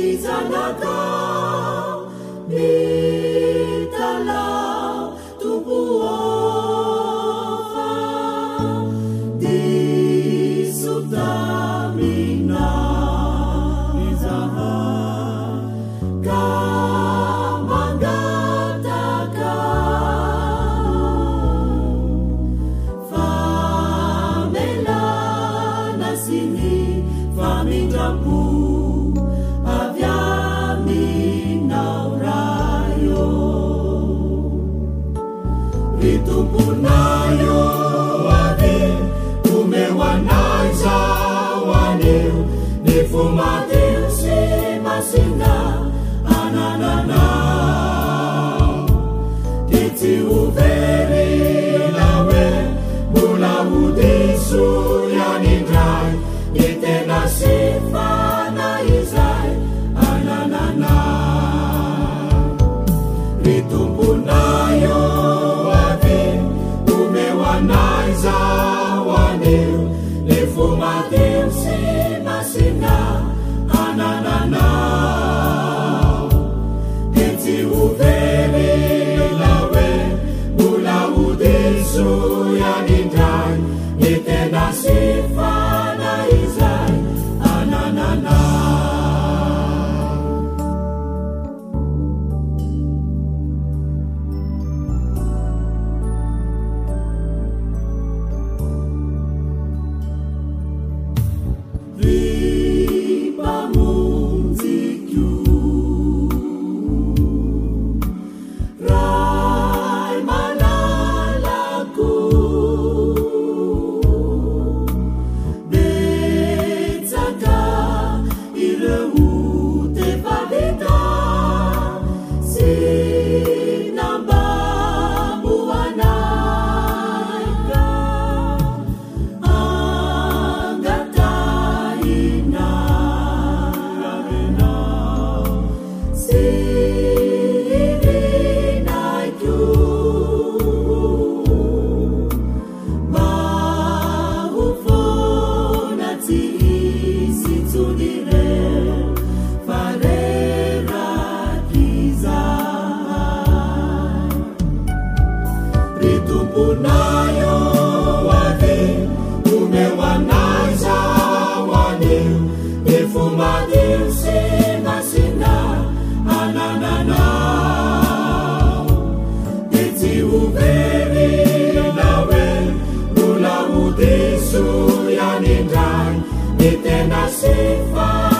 sy zanakao mitalaho Tompo ô fa diso taminao izahay ka mangataka famelana sy ny famindram-po avy aminao Ray ô. Ry Tomponay ô, avia, omeo anay izao anio ny fo madio sy masina anananao. Dia tsy ho very na hoe mbola ho diso ihany indray ny tena sy fanahy izay anananay. Ry Tomponay ô, avia, omeo anay izao anio ny fo madio sy masina anananao. Dia tsy ho very na hoe mbola ho diso ihany indray ny tena sy fanahy izay anananay. Ry Mpamonjiko, Ray malalako, betsaka ireo ota efa vita sy nambabo anay ka angatahina sy irinay koa mba ho foana tsy hisy intsony ireo fa reraka izahay. Ry Tomponay ô, avia, omeo anay izao anio ny fo madio sy masina anananao. Dia tsy ho very na hoe mbola ho diso ihany indray ny tena sy fanahy.